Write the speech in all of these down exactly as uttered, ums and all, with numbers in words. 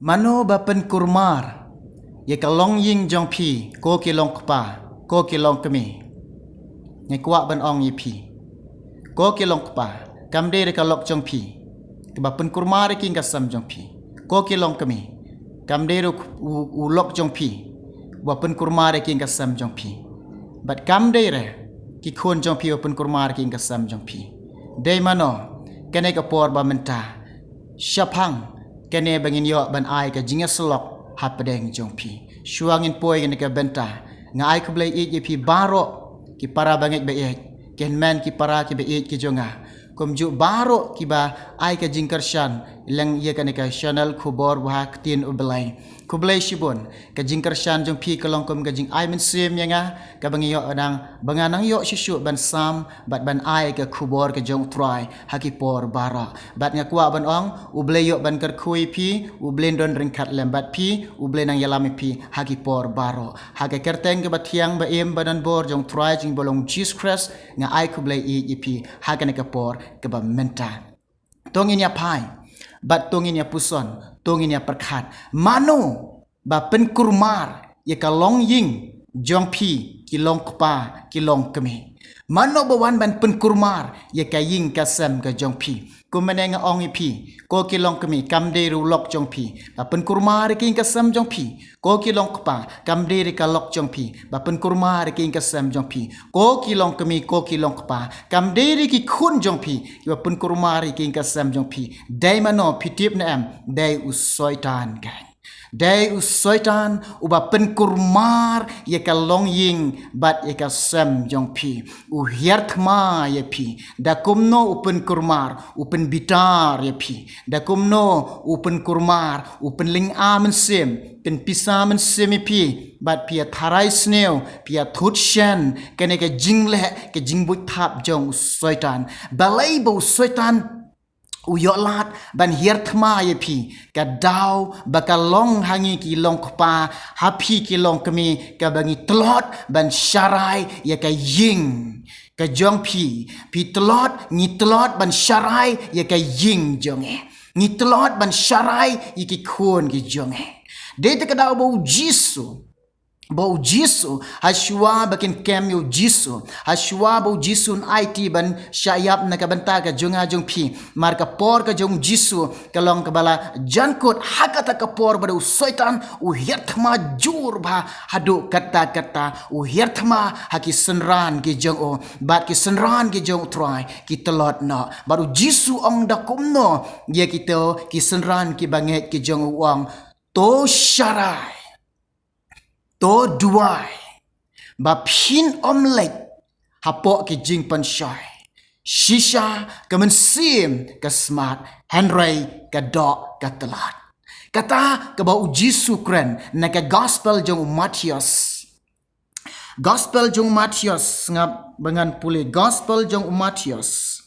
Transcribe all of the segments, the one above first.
Mano ba pynkurmar ïa ka longïing jong phi, ko ki longkpa, ko ki longkmie? Nga kwah ban ong ïa phi, ko ki longkpa, kam dei re ka lok jong phi kaba pynkurmar ïa ka ïing ka sem jong phi. Ko ki longkmie, kam dei re u, u, u lok jong phi ba pynkurmar ïa ka ïing ka sem jong phi. Bad kam dei re ki khun jong phi ba pynkurmar ïa ka ïing ka sem jong phi. Dei mano? Kane ka por ba mynta, shaphang kane ba ngin ïoh ban ai ka jingïasyllok hapdeng jong phi. Shuwa ngin poi kane ka bynta, nga ai khublei ïeit ïa phi baroh, ki para bangeit ba ïeit, ki hynmen ki para kiba ïeit ki jong nga, kumjuh baroh kiba ai ka jingkyrshan lang ïa kane ka channel Khubor Ba Ha Ktien U Blei. Khublei shibun. Ka jingkyrshan jong phi ka long kum ka jingai mynsiem ïa nga, kaba nga ïoh nang, ba nga nang ïoh shisha ban sam bad ban ai ka khubor ka jong U Trai ha ki por baroh. Bad nga kwah ban ong, U Blei ïoh ban kyrkhu ïa phi, U Blei un don ryngkat lem bad phi, U Blei un nang ïalam ïa phi ha ki por baroh. Ha ka kyrteng kaba thiang, ba im, ba donbor jong U Trai jong ngi ba long Jisu Khrist, nga ai khublei ïeit ïa phi ha kane ka por kaba mynta. To ngin ïa phai bad to ngin ïa puson, to ngin ïa pyrkhat. Mano ba pynkurmar ïa ka longïing jong phi, ki longkpa, ki longkmie? Mano ba wan ban pynkurmar ïa ka ïing ka sem ka jong phi? Kumne nga ong ïa phi, ko ki longkmie, kam dei re u lok jong phi ba pynkurmar ïa ka ïing ka sem jong phi. Ko ki longkpa, kam dei re ka lok jong phi ba pynkurmar ïa ka ïing ka sem jong phi. Ko ki longkmie, ko ki longkpa, kam dei re ki khun jong phi kiba pynkurmar ïa ka ïing ka sem jong phi. Dei mano, phi tip ne em? Dei u Soitan keiñ. Dei u Soitan uba pynkurmar ïa ka longïing bad ïa ka sem jong phi. U hiar thma ïa phi. Da kumno u pynkurmar? U pynbitar ïa phi. Da kumno u pynkurmar? U pynlynga mynsiem, pynpisa mynsiem ïa phi, bad phi ïa tharai sniew, phi ïa thut shen. Kane ka jingleh, ka jingbuit thap jong u Soitan. Balei ba u Soitan u ïoh lad ban hiar thma ïa phi? Ka daw ba ka long ha ngi ki longkpa, ha phi ki longkmie, kaba ngi tlot ban sharai ïa ka ïing ka jong phi. Phi tlot, ngi tlot ban sharai ïa ka ïing jong ngi. Ngi tlot ban sharai ïa ki khun ki jong ngi. Dei te ka daw ba u Jisu, ba u Jisu, ha shuwa ba kin kem ïa u Jisu, ha shuwa ba u Jisu un aiti ban shah ïap na ka bynta ka jong nga jong phi. Mar ka por ka jong u Jisu ka long kaba la jan kut. Ha kata ka por ba da u Soitan u hiar thma jur bha, haduh katta katta u hiar thma ha ki synran ki jong u, bad ki synran ki jong u Trai ki tlot noh. Bad u Jisu ong da kumno ïa kito ki synran kiba ngeit ki jong u? U ong, to sharai, to duwai ba phin ym leit hapoh ki jingpynshoi. Shisha, ka mynsiem ka smat, hynrei ka doh ka tlot. Kata kaba u Jisu kren na ka gospel jong u Mathaios. Gospel jong u Mathaios, sngap ba ngan pule. Gospel jong u Mathaios.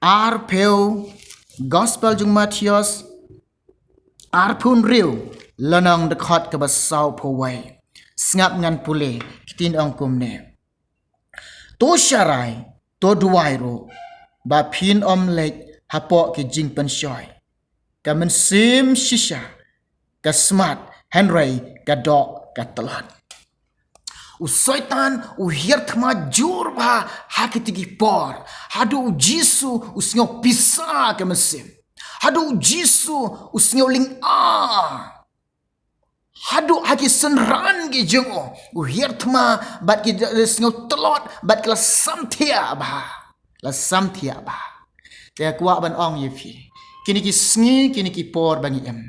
Arphew, gospel jong u Mathaios, arphew hynriew, lynnong dkhot kaba sawphew wei. Sngap ngan pule, ktien ong kumne. To sharai, to duwai ruh ba phin ym leit hapoh ki jingpynshoi. Ka mynsiem shisha ka smat, hynrei ka doh ka tlot. U Soitan u hiar thma jur bha ha kiti ki por. Haduh u Jisu u sngew pisa ka mynsiem. Haduh u Jisu u sngew lynga. Haduh ha ki synran ki jong u u hiar thma, bad ki sngew tlot, bad ki la samthiah bha. La samthiah bha. Te kwah ban ong ïa phi, kine ki sngi, kine ki por ba ngi im,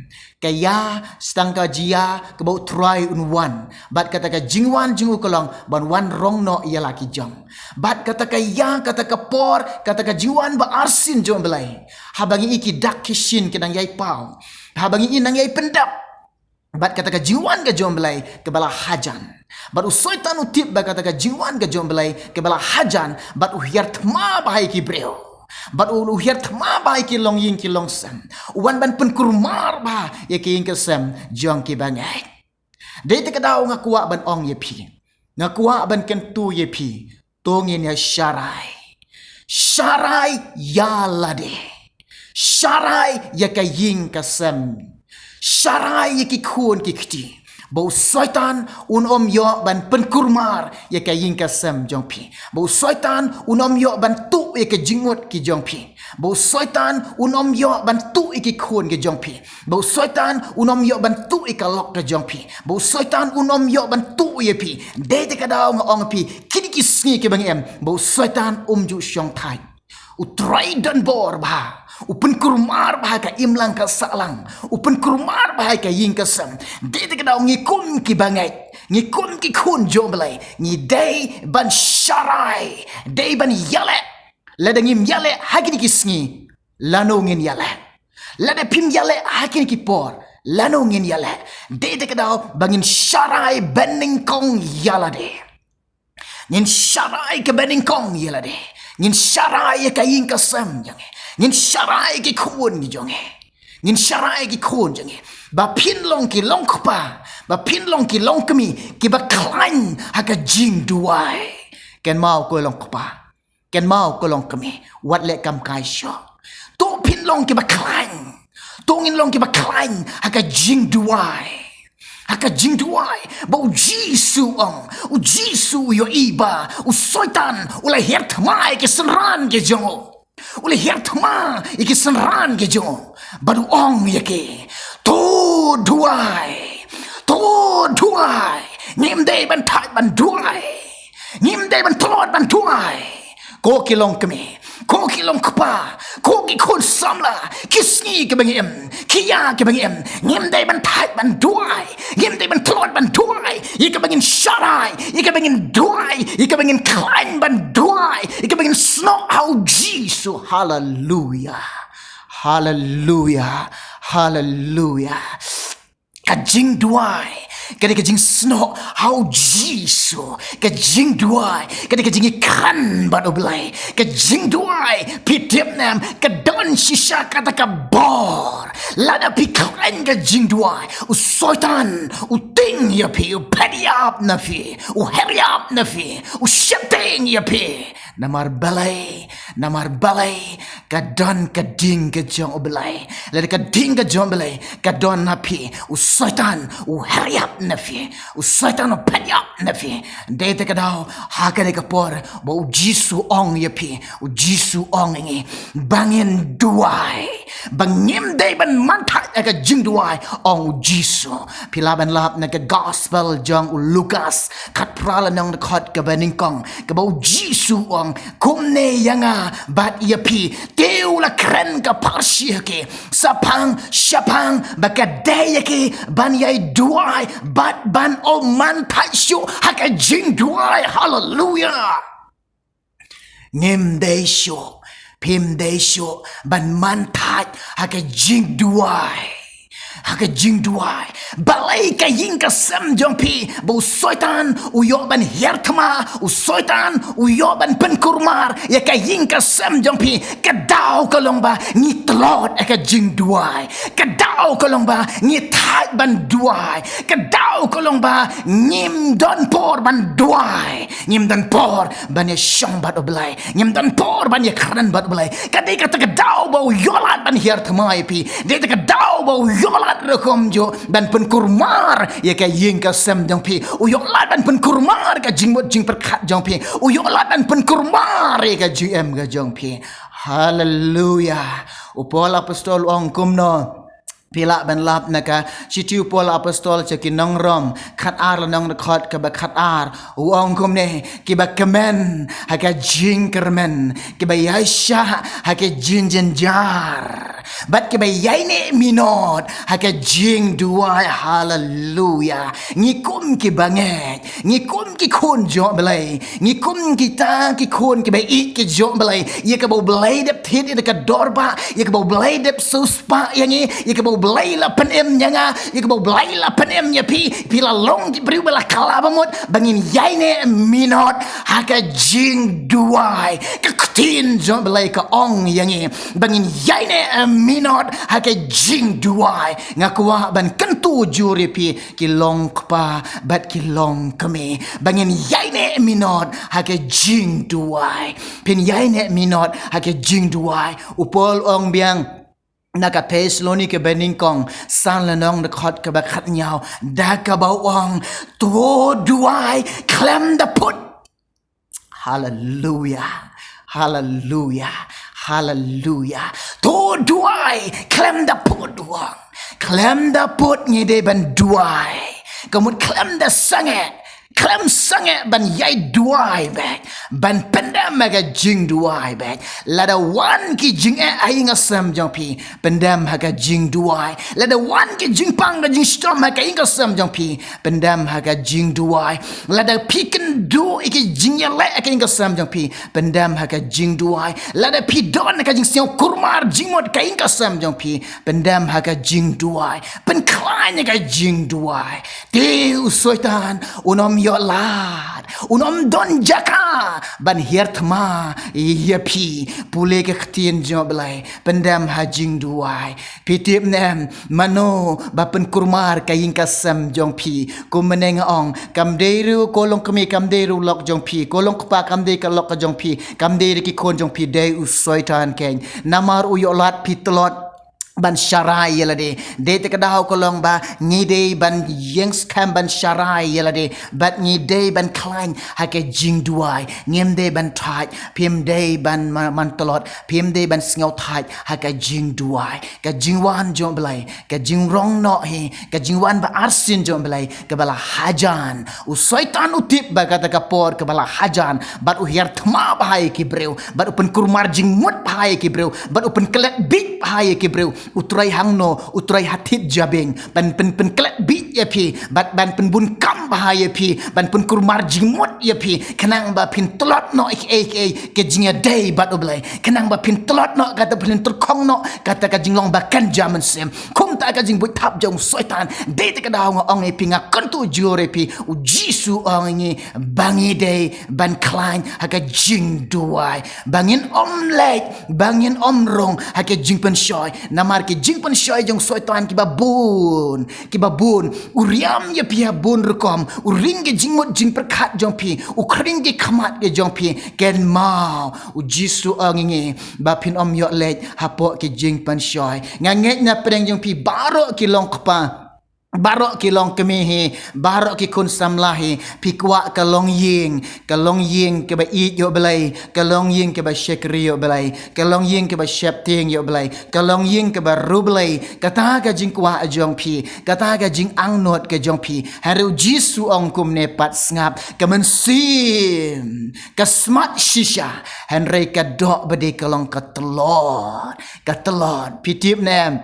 ka ïa, tang ka jia kaba u Trai un wan. Bad kata ka jingwan jong u ka long ban wan rong noh ïa la ki jong. Bad kata ka ïa, kata ka por, kata ka jingwan ba arsien jong u Blei, haba ngi i ki dak ki shin ki nang ïai paw, haba ngi i nang ïai pyndap. Bad kata ka jingwan ka jong u Blei kaba la hajan. Bad u Soitan u tip ba kata ka jingwan ka jong u Blei kaba la hajan, bad u hiar thma bha ïa ki briew. Bad u, u hiar thma bha ïa ki longïing ki longsem. U wan ban pynkurmar bha ïa ki ïing ki sem jong ki bangeit. Dei te ka daw nga kwah ban ong ïa phi, nga kwah ban kyntu ïa phi, to ngin ïa sharai. Sharai ïa lade. Sharai ïa ka ïing ka sem. Sharai ïa ki khun ki kti. Ba u Soitan un ym ïoh ban pynkurmar ïa ka ïing ka sem jong phi. Ba u Soitan un ym ïoh ban tuh ïa ka jingmut ki jong phi. Ba u Soitan un ym ïoh ban tuh ïa ki khun ki jong phi. Ba u Soitan un ym ïoh ban tuh ïa ka lok ka jong phi. Ba u Soitan un ym ïoh ban tuh ïa phi. Dei te ka daw nga ong phi, kine ki sngi kiba ngi em, ba u Soitan um ju shong thait. U Trai don bor bha. U pynkurmar bha ka imlang ka sahlang. U pynkurmar bha ka ïing ka sem. Dei te ka daw ngi kum kiba ngeit, ngi kum ki khun jong Blei, ngi dei ban sharai, dei ban ïaleh. Lada ngim ïaleh ha kine ki sngi, lano ngin ïaleh? Lada phim ïaleh ha kine ki por, lano ngin ïaleh? Dei te ka daw ba ngin sharai banyngkong ïa lade. Ngin sharai ka banyngkong ïa lade. Ngin sharai ïa ka ïing ka sem jong ngi. Ngin sharai ïa ki khun jong ngi. Ngin sharai ïa ki khun jong ngi. Ba phin long ki long kpa, ba phin long ki long kmie kiba khlaiñ ha ka jingduwai. Kynmaw ko long kpa, kynmaw ko long kmie, wat leh kam kai shuh. To phin long kiba khlaiñ. To ngin long kiba khlaiñ ha ka jingduwai. Ha ka jingduwai. Ba u Jisu u ong, u Jisu u ïohi ba u Soitan u la hiar thma ïa ki synran ki jong u. U la hiar thma ïa ki synran ki jong u. Bad u ong ïa ki, to duwai. To duwai. Ngim dei ban thait ban duwai. Ngim dei ban tlot ban duwai. Ko ki long kmie, ko ki long kpa, ko ki khun samla, ki sngi kiba ngi im, ki ïa kiba ngi im, ngim dei ban thait ban duwai, ngim dei ban tlot ban duwai. Ïa kaba ngin sharai, ïa kaba ngin duwai, ïa kaba ngin khlaiñ ban duwai, ïa kaba ngin snoh ha u Jisu. Haleluya. Haleluya. Haleluya. Ka jingduwai ka dei ka jingsnoh ha u Jisu. Ka jingduwai ka dei ka jingïakren bad u Blei. Ka jingduwai, phi tip ne em, ka don shisha kata ka bor. Lada phi khlaiñ ka jingduwai, u Soitan u tieng ïa phi, u phet ïap na phi, u her ïap na phi, u sheptieng ïa phi. Namar balei? Namar balei? Ka don ka ding ka jong u Blei. Lada ka ding ka jong u Blei ka don na phi, u Soitan u her ïap na phi, u Soitan u phet ïap na phi. Dei te ka daw ha kane ka por ba u Jisu u ong ïa phi, u Jisu u ong ïa ngi ba ngin duwai, ba ngim dei ban man thait ha ka jingduwai, ong u Jisu. Phi lah ban lap na ka gospel jong u Lukas khatphra lynnong dkhot kaba nyngkong, kaba u Jisu u ong kumne ïa nga bad ïa phi. Te u la kren ka pharshi ha ki, shaphang, shaphang ba ka dei ïa ki ban ïai duwai bad ban ym man thait shuh ha ka jingduwai. Haleluya. Ngim dei shuh, phim dei shuh ban man thait ha ka jingduwai. Ha ka jingduwai. Balei ka ïing ka sem jong phi ba u Soitan u ïoh ban hiar thma, u Soitan u ïoh ban pynkurmar ïa ka ïing ka sem jong phi? Ka daw ka long ba ngi tlot ha ka jingduwai. Ka daw ka long ba ngi thait ban duwai. Ka daw ka long ba ngim don por ban duwai. Ngim don por ban ïashong bad u Blei. Ngim don por ban ïakren bad u Blei. Ka dei kata ka daw ba u ïoh lad ban hiar thma ïa phi. Dei kata ka daw ba u ïoh lad ruh kumjuh ban pynkurmar ïa ka ïing ka sem jong phi. U ïoh lad ban pynkurmar ka jingmut jingpyrkhat jong phi. U ïoh lad ban pynkurmar ïa ka jingim ka jong phi. Haleluya. U Paul apostol u ong kumno? Phi lah ban lap na ka shithi u Paul apostol sha ki nong Rom khatar lynnong dkhot kaba khatar. U ong kumne, kiba kmen ha ka jingkyrmen, kiba ïaishah ha ka jingjynjar, bad kiba ïaineh minot ha ka jingduwai. Haleluya. Ngi kum kiba ngeit, ngi kum ki khun jong u Blei, ngi kum kita ki khun kiba ïeit ki jong u Blei. Ïa kaba u Blei dep thied ïa ka dor ba, ïa kaba u Blei dep siewspah ïa ngi, ïa kaba u Blei la pynim ïa nga, ïa kaba u Blei la pynim ïa phi. Phi la long ki briew ba la kylla ba mut ba ngin ïaineh minot ha ka jingduwai. Ka ktien jong u Blei ka ong ïa ngi ba ngin ïaineh minot ha ka jingduwai. Nga kwah ban kyntu jur ïa phi ki long kpa bad ki long kmie ba ngin ïaineh minot ha ka jingduwai. Phin ïaineh minot ha ka jingduwai. U Paul u ong biang, Na ka Thessalonika banyngkong, san lynnong dkhot kaba khatnyaw, da kaba u ong, to duwai khlem da put. Haleluya. Haleluya. Haleluya. To duwai khlem da put, u ong. Khlem da put ngi dei ban duwai. Ka mut khlem da sangeh. Khlem sangeh ban ïai duwai beit. Ban pyndem ha ka jingduwai beit. Lada wan ki jingeh ha ïing ha sem jong phi, pyndem ha ka jingduwai. Lada wan ki jingpang ka jingshitom ha ka ïing ka sem jong phi, pyndem ha ka jingduwai. Lada phi kynduh ïa ki jingïaleh ha ka ïing ka sem jong phi, pyndem ha ka jingduwai. Lada phi don ka jingsngewkurmar jingmut ka ïing ka sem jong phi, pyndem ha ka jingduwai. Pynkhlaiñ ha ka jingduwai. Te u Soitan un ym ïoh lad, un ym don jaka ban hiar thma ïa phi. Pule ka ktien jong U Blei, pyndem ha jingduwai. Phi tip ne em, mano ba pynkurmar ka ïing ka sem jong phi? Kumne nga ong, kam dei ruh ko longkmie, kam dei ruh lok jong phi, ko longkpa kam dei ka lok ka jong phi, kam dei ruh ki khun jong phi, dei u Soitan keiñ. Namar u ïoh lad phi tlot ban sharai ïa lade. Dei te ka daw ka long ba ngi dei ban ïeng skhem ban sharai ïa lade. Bad ngi dei ban khlaiñ ha ka jingduwai. Ngim dei ban thait, phim dei ban ma-, man tlot, phim dei ban sngew thait ha ka jingduwai. Ka jingwan jong U Blei, ka jingrong noh hi, ka jingwan ba arsien jong U Blei, kaba la hajan. U Soitan u tip ba kata ka por kaba la hajan, bad u hiar thma bha ïa ki briew, bad u pynkurmar jingmut bha ïa ki briew, bad u pynklet bieit bha ïa ki briew. U trei hangno? U trei ha thied jabieng ban pyn, pynklet bieit ïa phi, bad ban pynbun kam bha ïa phi, ban pynkurmar jingmut ïa phi, khnang ba phin tlot noh ïa kiei kiei ki jingïadei bad U Blei, khnang ba phin tlot noh kata, phin tyrkhong noh kata ka jinglong ba kynja mynsiem. Kumta ka jingbuit thap jong u Soitan. Dei te ka daw nga ong ïa phi, nga kyntu jur ïa phi, U Jisu u ong ïa ngi ba ngi dei ban khlaiñ ha ka jingduwai, ba ngin ym leit, ba ngin ym rung ha ka jingpynshoi. Namar ki jingpynshoi jong u Soitan kiba bun, kiba bun. U riam ïa phi ha bun rukom, u ring ki jingmut jingpyrkhat jong phi, u khring ki khmat ki jong phi. Kynmaw, U Jisu u ong ïa ngi ba phin ym ïoh leit hapoh ki jingpynshoi. Nga ngeit na pdeng jong phi baroh ki longkpa, baroh ki longkmie hi, baroh ki khun samla hi, phi kwah ka longïing, ka longïing kaba ïeit ïa U Blei, ka longïing kaba shakri ïa U Blei, ka longïing kaba sheptieng ïa U Blei, ka longïing kaba riewblei. Kata ka jingkwah jong phi, kata ka jingangnud ka jong phi. Hynrei U Jisu u ong kumne pat, sngap, ka mynsiem ka smat shisha, hynrei ka doh ba dei ka long ka tlot, ka tlot. Phi tip ne em?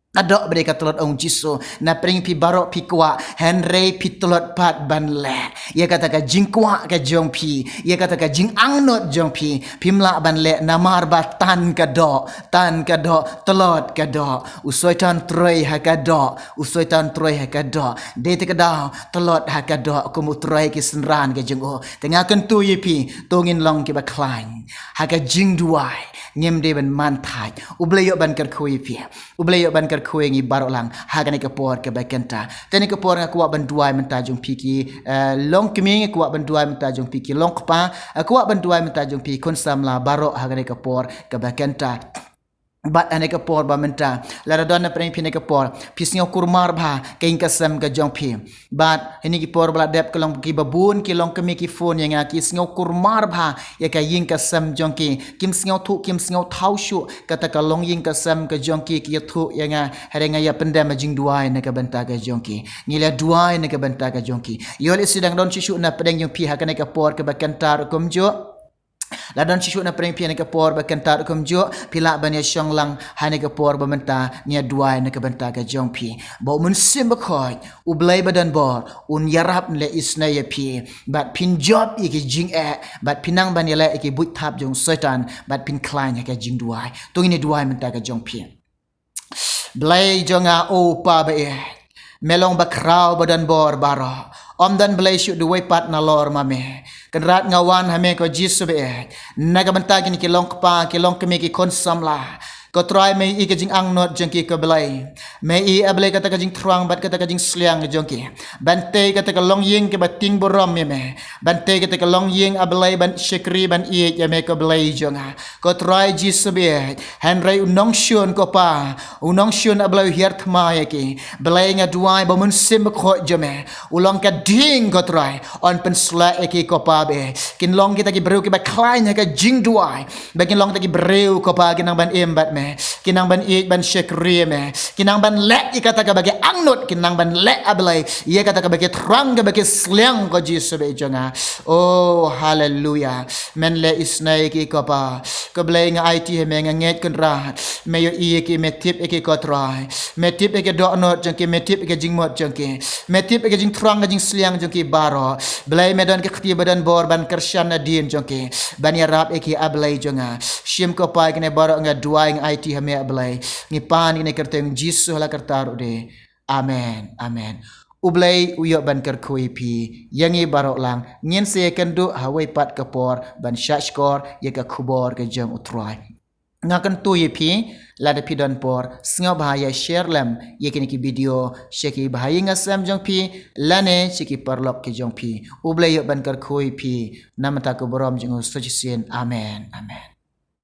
Ka doh ba dei ka tlot, ong Jisu. Na pdeng phi baroh phi kwah, hynrei phi tlot pat ban leh ïa kata ka jingkwah ka jong phi, ïa kata ka jingangnud jong phi. Phim lah ban leh namar ba tan ka doh, tan ka doh, tlot ka doh. U Soitan trei ha ka doh, u Soitan trei ha ka doh. Dei te ka daw, tlot ha ka doh kum u trei ki synran ka jong u. Te nga kyntu ïa phi, to ngin long kiba khlaiñ ha ka jingduwai. Ngim dei ban man thait. U Blei u ban kyrkhu ïa phi. U Blei u ban kyrkhu ïa ngi baroh lang ha kane ka por kaba kynta. Te kane ka por nga kwah ban duwai mynta jong phi ki, eh, longkmie, nga kwah ban duwai mynta jong phi ki longkpa, eh, kwah ban duwai mynta jong phi khun samla baroh ha kane ka por kaba kynta. Bad ha kane ka por ba mynta, lada don na pdeng phi ha kane ka por, phi sngewkurmar bha ka ïing ka sem ka jong phi. Bad ha kine ki por ba la dep ka long kiba bun ki longkmie ki phone ïa nga, ki sngewkurmar bha ïa ka ïing ka sem jong ki. Kim sngewthuh, kim sngewthaw shuh kata ka longïing ka sem ka jong ki, ki ïathuh ïa nga. Hynrei nga ïa pyndem ha jingduwai na ka bynta ka jong ki. Ngi la duwai na ka bynta ka jong ki. Ïoh lehse dang don shisha na pdeng jong phi ha kane ka por kaba kynta ruh kumjuh. La don shisha na pdeng phi ha kane ka por ba kynta ruh kumjuh, phi lah ban ïa shong lang ha kane ka por ba mynta, ngi ïa duwai na ka bynta ka jong phi. Ba U Mynsiem Bakhuid, U Blei ba don bor, un ïarap leh isynei ïa phi. Bad phin jop ïa ki jingeh, bad phin nang ban ïaleh ïa ki buit thap jong u Soitan, bad phin khlaiñ ha ka jingduwai. To ngin ïa duwai mynta ka jong phi. Blei jong nga, O Kpa ba ïeit, me long ba khraw ba don bor baroh. Ym don Blei shuh duwai pat nalor ma me. Kynrad nga wan ha me ko Jisu ba ïeit, na ka bynta kine ki longkpa, ki longkmie, ki khun samla. Ko Trai, me i ka jingangnud jong ki, ko Blei. Me i, A Blei, kata ka jingthrang bad kata ka jingsliang jong ki. Ban tei kata ka longïing kaba tieng burom ïa me. Ban tei kata ka longïing, A Blei, ban shakri ban ïeit ïa me, ko Blei jong nga. Ko Trai Jisu baieit, hynrei u nongshun, ko Pa, u nongshun, A Blei, u hiar thma ïa ki. Blei, nga duwai ba u Mynsiem Bakhuid jong me u long ka ding, ko Trai, yn pynshlur ïa ki, ko Pa baieit. Kin long kita ki briew kiba khlaiñ ha ka jingduwai. Ba kin long kita ki briew, ko Pa, ki nang ban im bad me. Ki nang ban ïeit ban shakri ïa me. Ki nang ban leh ïa kata kaba ki angnud, ki nang ban leh, A Blei, ïa kata kaba ki thrang, kaba ki sliang, ko Jisu baieit jong nga. Oh, haleluya. Men leh isynei ïa ki, ko Pa. Ko Blei, nga aiti ha me, nga ngeit, Kynrad. Me ïohi ïa ki, me tip ïa ki, ko Trai. Me tip ïa ki dohnud jong ki, me tip ïa ki jingmut jong ki. Me tip ïa ki jingthrang, ki jingsliang jong ki baroh. Blei, me don ka kti ba don bor ban kyrshan nadien jong ki. Ban ïarap ïa ki, A Blei jong nga. Shim, ko Pa, ïa kine baroh, nga duwai, nga aiti ha me, A Blei. Ngi pan ïa kine ha ka kyrteng Jisu, ha la ka kyrteng ruh de. Amen. Amen. U Blei u ïoh ban kyrkhu ïa phi, ïa ngi baroh lang. Ngin sa ïakynduh ha kawei pat ka por ban shahshkor ïa ka khubor ka jong u Trai. Nga kyntu ïa phi, lada phi don por, sngewbha ïa share lem ïa kine ki video sha ki bahaïing hasem jong phi, lane sha ki paralok ki jong phi. U Blei u ïoh ban kyrkhu ïa phi. Namar ka burom jong u Jisu shisien. Amen. Amen.